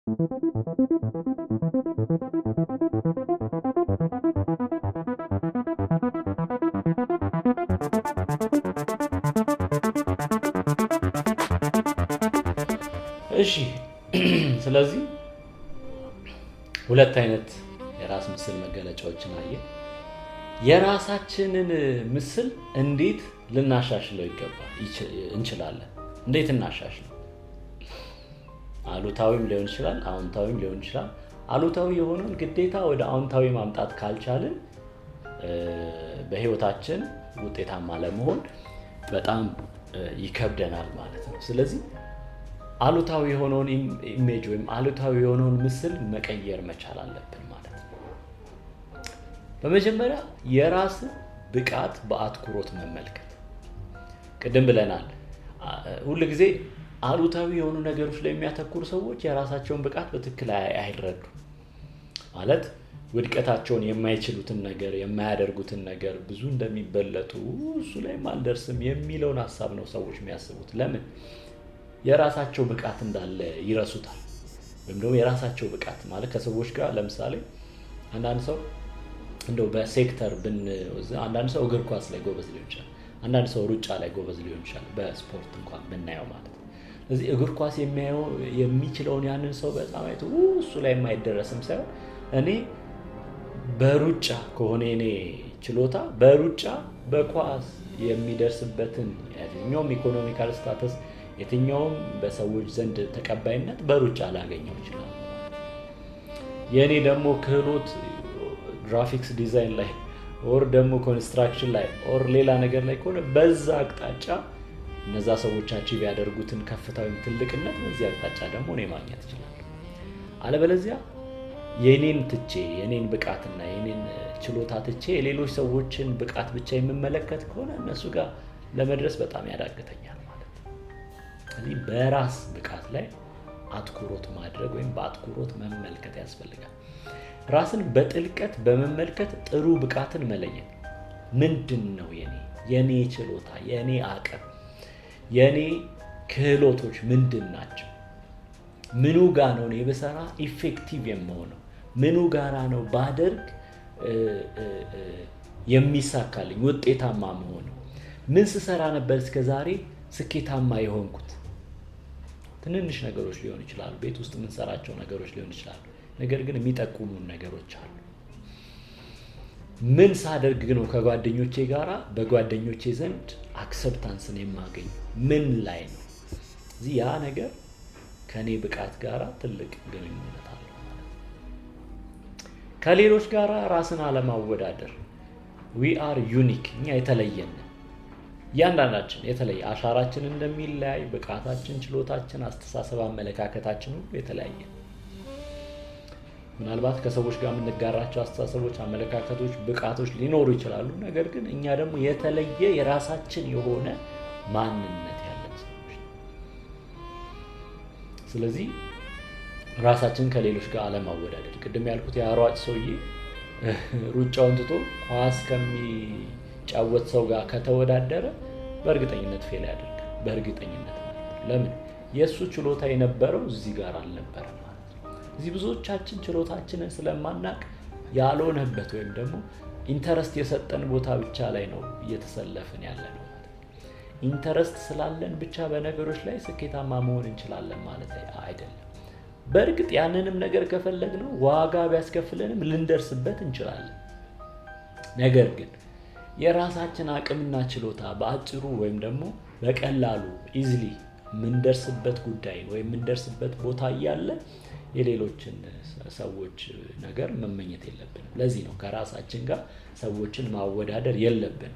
እሺ፣ ስለዚህ ሁለት አይነት የራስ ምስል መገለጫዎችን አየን። የራሳችንን ምስል እንዴት ልናሻሽለው ይገባል እንችላለን? እንዴት እናሻሽለው? አሉታዊም ሊሆን ይችላል፣ አዎንታዊም ሊሆን ይችላል። አሉታዊ የሆነውን ግዴታ ወደ አዎንታዊ ማምጣት ካልቻልን በህይወታችን ውጤታማ ለመሆን በጣም ይከብደናል ማለት ነው። ስለዚህ አሉታዊ የሆነውን image ወይም አሉታዊ የሆነውን ምስል መቀየር መቻል አለብን ማለት ነው። በመጀመሪያ የራስን ብቃት በአትኩሮት መመልከት። ቅድም ብለናል፣ ሁል ጊዜ አሉታዊ የሆኑ ነገሮች ላይ የሚያተኩሩ ሰዎች የራሳቸውን ብቃት በትክክል አይረዱም። ማለት ውድቀታቸውን፣ የማይችሉትን ነገር፣ የማያደርጉትን ነገር፣ ብዙ እንደሚበለጡ፣ እሱ ላይም አልደርስም የሚለውን ሀሳብ ነው ሰዎች የሚያስቡት። ለምን? የራሳቸው ብቃት እንዳለ ይረሱታል። ወይም ደግሞ የራሳቸው ብቃት ማለት ከሰዎች ጋር፣ ለምሳሌ አንዳንድ ሰው እንደው በሴክተር ብን አንዳንድ ሰው እግር ኳስ ላይ ጎበዝ ሊሆን ይችላል። አንዳንድ ሰው ሩጫ ላይ ጎበዝ ሊሆን ይችላል። በስፖርት እንኳን ብናየው ማለት ነው። ስለዚህ እግር ኳስ የሚያየው የሚችለውን ያንን ሰው በጣም አይቶ እሱ ላይ የማይደረስም ሳይሆን፣ እኔ በሩጫ ከሆነ የኔ ችሎታ በሩጫ በኳስ የሚደርስበትን የትኛውም economical status፣ የትኛውም በሰዎች ዘንድ ተቀባይነት በሩጫ ላገኘው ይችላል። የእኔ ደግሞ ክህሎት graphics design ላይ or ደግሞ construction ላይ or ሌላ ነገር ላይ ከሆነ በዛ አቅጣጫ እነዛ ሰዎች achieve ያደርጉትን ከፍታ ወይም ትልቅነት በዚህ አቅጣጫ ደግሞ እኔ ማግኘት እችላለሁ። አለበለዚያ የኔን ትቼ፣ የኔን ብቃትና የኔን ችሎታ ትቼ የሌሎች ሰዎችን ብቃት ብቻ የምመለከት ከሆነ እነሱ ጋር ለመድረስ በጣም ያዳግተኛል ማለት ነው። ስለዚህ በራስ ብቃት ላይ አትኩሮት ማድረግ ወይም በአትኩሮት መመልከት ያስፈልጋል። ራስን በጥልቀት በመመልከት ጥሩ ብቃትን መለየት። ምንድን ነው የኔ ችሎታ፣ የኔ አቅም፣ የኔ ክህሎቶች ምንድን ናቸው? ምኑ ጋ ነው እኔ ብሰራ effective የምሆነው? ምኑ ጋራ ነው ባደርግ የሚሳካልኝ፣ ውጤታማ የምሆነው? ምን ስሰራ ነበር እስከ ዛሬ ስኬታማ የሆንኩት? ትንንሽ ነገሮች ሊሆኑ ይችላሉ፣ ቤት ውስጥ የምንሰራቸው ነገሮች ሊሆኑ ይችላሉ። ነገር ግን የሚጠቁሙን ነገሮች አሉ። ምን ሳደርግ ነው ከጓደኞቼ ጋራ በጓደኞቼ ዘንድ acceptance ን የማገኘው? ምን ላይ ነው? እዚህ ያ ነገር ከእኔ ብቃት ጋራ ትልቅ ግንኙነት አለው ማለት ነው። ከሌሎች ጋራ ራስን አለማወዳደር። We are unique። እኛ የተለየን፣ እያንዳንዳችን የተለየ አሻራችን እንደሚለያይ ብቃታችን፣ ችሎታችን፣ አስተሳሰብ፣ አመለካከታችን ሁሉ የተለያየ ነው። ምናልባት ከሰዎች ጋር የምንጋራቸው አስተሳሰቦች፣ አመለካከቶች፣ ብቃቶች ሊኖሩ ይችላሉ። ነገር ግን እኛ ደግሞ የተለየ የራሳችን የሆነ ማንነት ያለን ሰዎች ነን። ስለዚህ ራሳችን ከሌሎች ጋር አለማወዳደር። ቅድም ያልኩት የአሯጭ ሰውዬ ሩጫውን ትቶ ኳስ ከሚጫወት ሰው ጋር ከተወዳደረ በእርግጠኝነት fail ያደርጋል። በእርግጠኝነት ማለት ነው። ለምን? የእሱ ችሎታ የነበረው እዚህ ጋር አልነበረም ማለት ነው። እዚህ ብዙዎቻችን ችሎታችንን ስለማናቅ ያልሆነበት ወይም ደግሞ interest የሰጠን ቦታ ብቻ ላይ ነው እየተሰለፍን ያለ ነው ማለት ነው። Interest ስላለን ብቻ በነገሮች ላይ ስኬታማ መሆን እንችላለን ማለት አይደለም። በእርግጥ ያንንም ነገር ከፈለግነው ዋጋ ቢያስከፍለንም ልንደርስበት እንችላለን። ነገር ግን የራሳችን አቅምና ችሎታ በአጭሩ ወይም ደግሞ በቀላሉ easily የምንደርስበት ጉዳይ ወይም የምንደርስበት ቦታ እያለ የሌሎችን ሰዎች ነገር መመኘት የለብንም። ለዚህ ነው ከራሳችን ጋር ሰዎችን ማወዳደር የለብንም።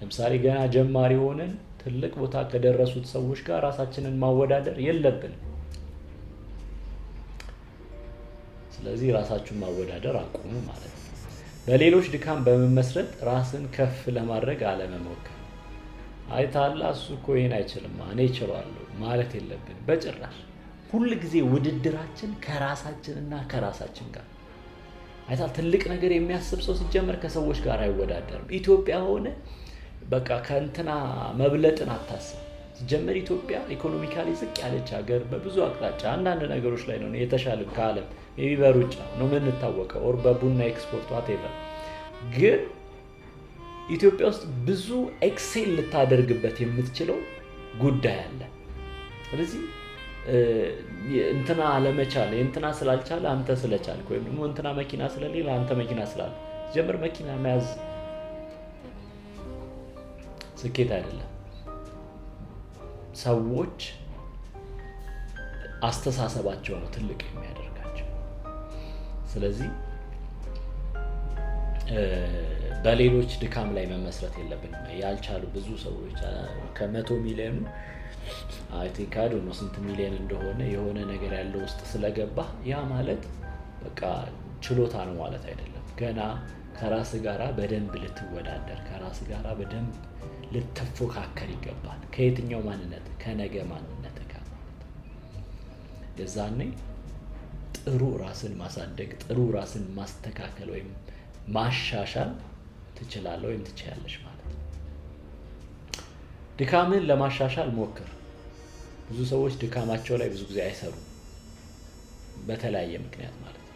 ለምሳሌ ገና ጀማሪ ሆነን ትልቅ ቦታ ከደረሱት ሰዎች ጋር ራሳችንን ማወዳደር የለብንም። ስለዚህ ራሳችሁን ማወዳደር አቁሙ ማለት ነው። በሌሎች ድካም በመመስረት ራስን ከፍ ለማድረግ አለመሞከር። አይታላ እሱ እኮ ይሄን አይችልም፣ እኔ እችላለሁ ማለት የለብንም በጭራሽ። ሁል ጊዜ ውድድራችን ከራሳችንና ከራሳችን ጋር። አይታል፣ ትልቅ ነገር የሚያስብ ሰው ሲጀመር ከሰዎች ጋር አይወዳደርም። ኢትዮጵያ ሆነ በቃ ከእንትና መብለጥን አታስብ። ሲጀመር ኢትዮጵያ economically ዝቅ ያለች ሀገር፣ በብዙ አቅጣጫ አንዳንድ ነገሮች ላይ ነው የተሻልን ከዓለም፣ maybe በሩጫ ነው የምንታወቀው or በቡና export whatever። ግን ኢትዮጵያ ውስጥ ብዙ excel ልታደርግበት የምትችለው ጉዳይ አለ። ስለዚህ እንትና አለመቻል፣ እንትና ስላልቻለ አንተ ስለቻልክ፣ ወይም ደግሞ እንትና መኪና ስለሌለ አንተ መኪና ስላለ፣ ጀምር መኪና መያዝ ስኬት አይደለም። ሰዎች አስተሳሰባቸው ነው ትልቅ የሚያደርጋቸው። ስለዚህ በሌሎች ድካም ላይ መመስረት የለብንም። ያልቻሉ ብዙ ሰዎች ከ100 ሚሊዮኑ I think I don't know ስንት ሚሊዮን እንደሆነ፣ የሆነ ነገር ያለው ውስጥ ስለገባ ያ ማለት በቃ ችሎታ ነው ማለት አይደለም። ገና ከራስ ጋራ በደንብ ልትወዳደር፣ ከራስ ጋራ በደንብ ልትፎካከር ይገባል። ከየትኛው ማንነት? ከነገ ማንነት ጋር ማለት ነው። የዛኔ ጥሩ ራስን ማሳደግ፣ ጥሩ ራስን ማስተካከል ወይም ማሻሻል ትችላለህ ወይም ትችያለሽ ማለት ነው። ድካምህን ለማሻሻል ሞክር። ብዙ ሰዎች ድካማቸው ላይ ብዙ ጊዜ አይሰሩም፣ በተለያየ ምክንያት ማለት ነው።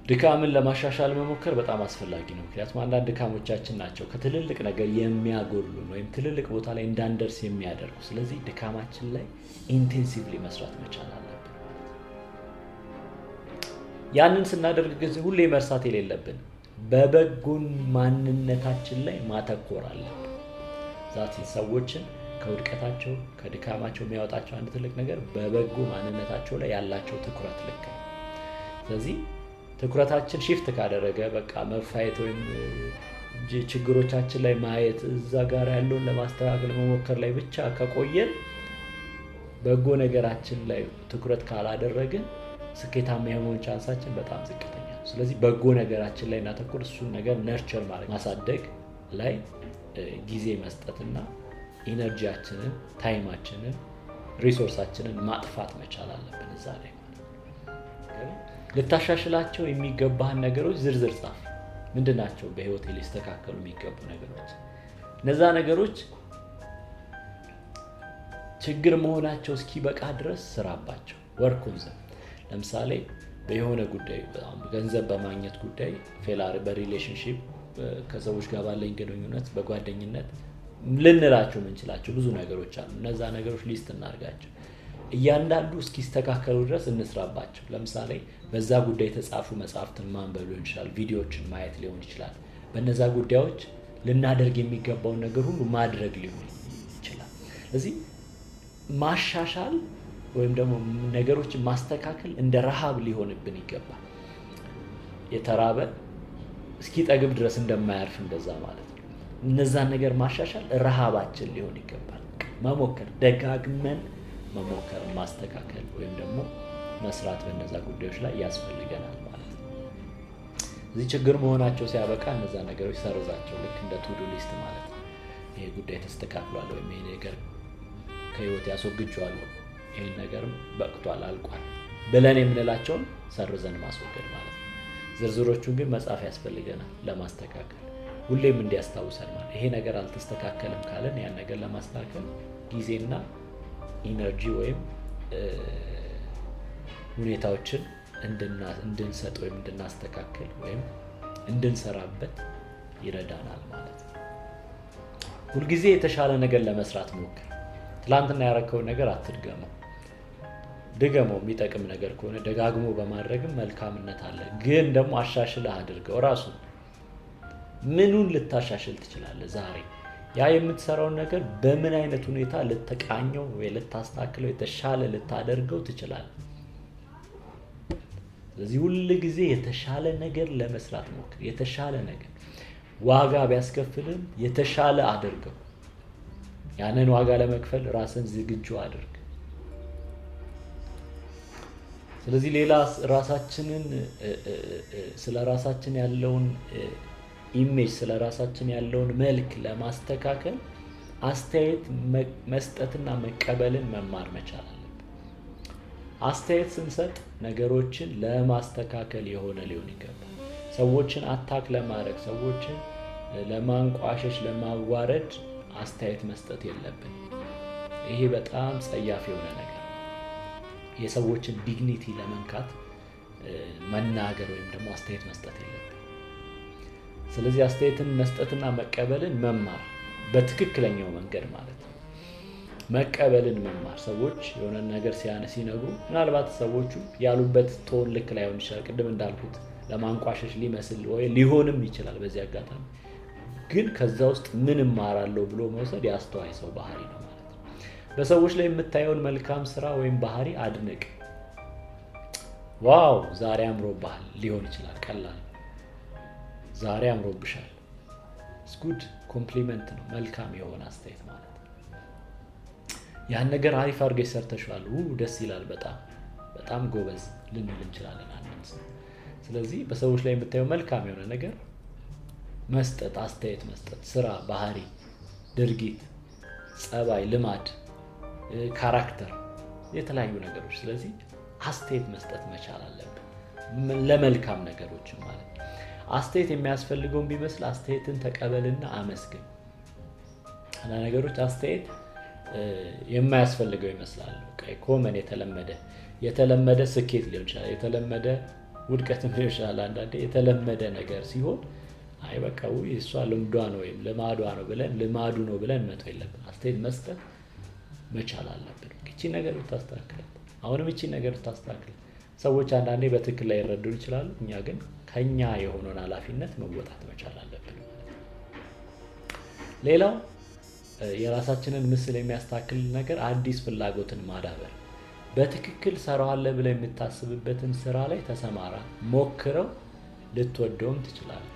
ድካምን ለማሻሻል መሞከር በጣም አስፈላጊ ነው። ምክንያቱም አንዳንድ ድካሞቻችን ናቸው ከትልልቅ ነገር የሚያጎድሉን ወይም ትልልቅ ቦታ ላይ እንዳንደርስ የሚያደርጉ። ስለዚህ ድካማችን ላይ intensively መስራት መቻል አለብን ማለት ነው። ያንን ስናደርግ ጊዜ ሁሌ መርሳት የሌለብን በበጎ ማንነታችን ላይ ማተኮር አለብን። That ሰዎችን ከውድቀታቸው ከድካማቸው የሚያወጣቸው አንድ ትልቅ ነገር በበጎ ማንነታቸው ላይ ያላቸው ትኩረት ልክ ነው። ስለዚህ ትኩረታችን shift ካደረገ፣ በቃ መፋየት ወይም ችግሮቻችን ላይ ማየት፣ እዛ ጋር ያለውን ለማስተካከል መሞከር ላይ ብቻ ከቆየን፣ በጎ ነገራችን ላይ ትኩረት ካላደረግን ስኬታማ የመሆን chance ኣችን በጣም ዝቅተኛ ነው። ስለዚህ በጎ ነገራችን ላይ እናተኩር። እሱን ነገር nurture ማድረግ፣ ማሳደግ ላይ ጊዜ መስጠትና energy ያችንን፣ time ኣችንን፣ resource ኣችንን ማጥፋት መቻል አለብን እዛ ላይ ማለት ነው። ልታሻሽላቸው የሚገባህን ነገሮች ዝርዝር ጻፍ። ምንድን ናቸው በህይወት ሊስተካከሉ የሚገቡ ነገሮች? እነዛ ነገሮች ችግር መሆናቸው እስኪበቃ ድረስ ስራባቸው። Work on them። ለምሳሌ በየሆነ ጉዳይ፣ ገንዘብ በማግኘት ጉዳይ፣ ፌላር በ relationship፣ ከሰዎች ጋር ባለኝ ግንኙነት፣ በጓደኝነት ልንላቸው የምንችላቸው ብዙ ነገሮች አሉ። እነዛ ነገሮች list እናድርጋቸው። እያንዳንዱ እስኪስተካከሉ ድረስ እንስራባቸው። ለምሳሌ በዛ ጉዳይ የተጻፉ መጽሐፍትን ማንበብ ሊሆን ይችላል፣ ቪዲዮዎችን ማየት ሊሆን ይችላል። በእነዛ ጉዳዮች ልናደርግ የሚገባውን ነገር ሁሉ ማድረግ ሊሆን ይችላል። ስለዚህ ማሻሻል ወይም ደግሞ ነገሮችን ማስተካከል እንደ ረሃብ ሊሆንብን ይገባል። የተራበ እስኪጠግብ ድረስ እንደማያርፍ እንደዛ ማለት ነው። እነዛን ነገር ማሻሻል ረሃባችን ሊሆን ይገባል። መሞከር፣ ደጋግመን መሞከር፣ ማስተካከል ወይም ደግሞ መስራት በእነዛ ጉዳዮች ላይ ያስፈልገናል ማለት ነው። እዚህ ችግር መሆናቸው ሲያበቃ እነዛ ነገሮች ሰርዛቸው፣ ልክ እንደ to-do list ማለት ነው። ይሄ ጉዳይ ተስተካክሏል ወይም ይሄ ነገር ከህይወት ያስወግጄዋለሁ፣ ይህን ነገርም በቅቷል፣ አልቋል ብለን የምንላቸውን ሰርዘን ማስወገድ ማለት ነው። ዝርዝሮቹን ግን መጻፍ ያስፈልገናል ለማስተካከል፣ ሁሌም እንዲያስታውሰን ማለት። ይሄ ነገር አልተስተካከለም ካለን ያን ነገር ለማስተካከል ጊዜና energy ወይም ሁኔታዎችን እንድንሰጥ ወይም እንድናስተካክል ወይም እንድንሰራበት ይረዳናል ማለት ነው። ሁልጊዜ የተሻለ ነገር ለመስራት ሞክር። ትላንትና ያረከውን ነገር አትድገመው። ድገመው የሚጠቅም ነገር ከሆነ፣ ደጋግሞ በማድረግም መልካምነት አለ። ግን ደግሞ አሻሽለህ አድርገው። ራሱ ምኑን ልታሻሽል ትችላለህ? ዛሬ ያ የምትሰራውን ነገር በምን አይነት ሁኔታ ልትቃኘው ወይ ልታስተካክለው፣ የተሻለ ልታደርገው ትችላለህ? ስለዚህ ሁል ጊዜ የተሻለ ነገር ለመስራት ሞክር። የተሻለ ነገር ዋጋ ቢያስከፍልም የተሻለ አድርገው። ያንን ዋጋ ለመክፈል ራስን ዝግጁ አድርግ። ስለዚህ ሌላ ራሳችንን፣ ስለ ራሳችን ያለውን image፣ ስለ ራሳችን ያለውን መልክ ለማስተካከል አስተያየት መስጠትና መቀበልን መማር መቻል አለብን። አስተያየት ስንሰጥ ነገሮችን ለማስተካከል የሆነ ሊሆን ይገባል። ሰዎችን attack ለማድረግ፣ ሰዎችን ለማንቋሸሽ፣ ለማዋረድ አስተያየት መስጠት የለብን። ይሄ በጣም ጸያፍ የሆነ ነገር ነው። የሰዎችን dignity ለመንካት መናገር ወይም ደግሞ አስተያየት መስጠት የለብን። ስለዚህ አስተያየትን መስጠትና መቀበልን መማር በትክክለኛው መንገድ ማለት ነው። መቀበልን መማር፣ ሰዎች የሆነ ነገር ሲነግሩ ምናልባት ሰዎቹ ያሉበት tone ልክ ላይሆን ይችላል። ቅድም እንዳልኩት ለማንቋሸሽ ሊመስል ወይ ሊሆንም ይችላል። በዚህ አጋጣሚ ግን ከዛ ውስጥ ምን እማራለሁ ብሎ መውሰድ የአስተዋይ ሰው ባህሪ ነው ማለት ነው። በሰዎች ላይ የምታየውን መልካም ስራ ወይም ባህሪ አድንቅ። Wow ዛሬ አምሮብሃል ሊሆን ይችላል። ቀላል ዛሬ አምሮብሻል፣ good compliment ነው፣ መልካም የሆነ አስተያየት ማለት ነው። ያን ነገር አሪፍ አድርገሽ ሰርተሽዋል፣ ደስ ይላል፣ በጣም በጣም ጎበዝ ልንል እንችላለን አንድን ሰው። ስለዚህ በሰዎች ላይ የምታየው መልካም የሆነ ነገር መስጠት፣ አስተያየት መስጠት፣ ስራ፣ ባህሪ፣ ድርጊት፣ ጸባይ፣ ልማድ፣ character፣ የተለያዩ ነገሮች። ስለዚህ አስተያየት መስጠት መቻል አለብን ለመልካም ነገሮች ማለት ነው። አስተያየት የሚያስፈልገውን ቢመስል አስተያየትን ተቀበልና አመስግን። አንዳንድ ነገሮች አስተያየት የማያስፈልገው ይመስላል። Common የተለመደ ስኬት ሊሆን ይችላል፣ የተለመደ ውድቀትም ሊሆን ይችላል። አንዳንዴ የተለመደ ነገር ሲሆን አይ በቃ ውይ እሷ ልምዷ ነው ወይም ልማዷ ነው ብለን ልማዱ ነው ብለን መተው የለብን። አስተያየት መስጠት መቻል አለብን። እቺ ነገር ብታስተካክል፣ አሁንም እቺ ነገር ብታስተካክል። ሰዎች አንዳንዴ በትክክል ላይረዱን ይችላሉ። እኛ ግን ከኛ የሆነውን ኃላፊነት መወጣት መቻል አለብን ማለት ነው። ሌላው የራሳችንን ምስል የሚያስተካክል ነገር አዲስ ፍላጎትን ማዳበር። በትክክል ሰራዋለሁ ብለህ የምታስብበትን ስራ ላይ ተሰማራ፣ ሞክረው፣ ልትወደውም ትችላለህ።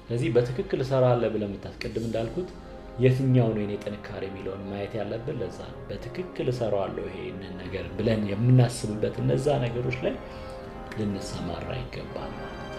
ስለዚህ በትክክል እሰራለሁ ብለህ ቅድም እንዳልኩት የትኛው ነው የኔ ጥንካሬ የሚለውን ማየት ያለብን ለዛ ነው። በትክክል እሰራዋለሁ ይሄንን ነገር ብለን የምናስብበት እነዛ ነገሮች ላይ ልንሰማራ ይገባል ማለት ነው።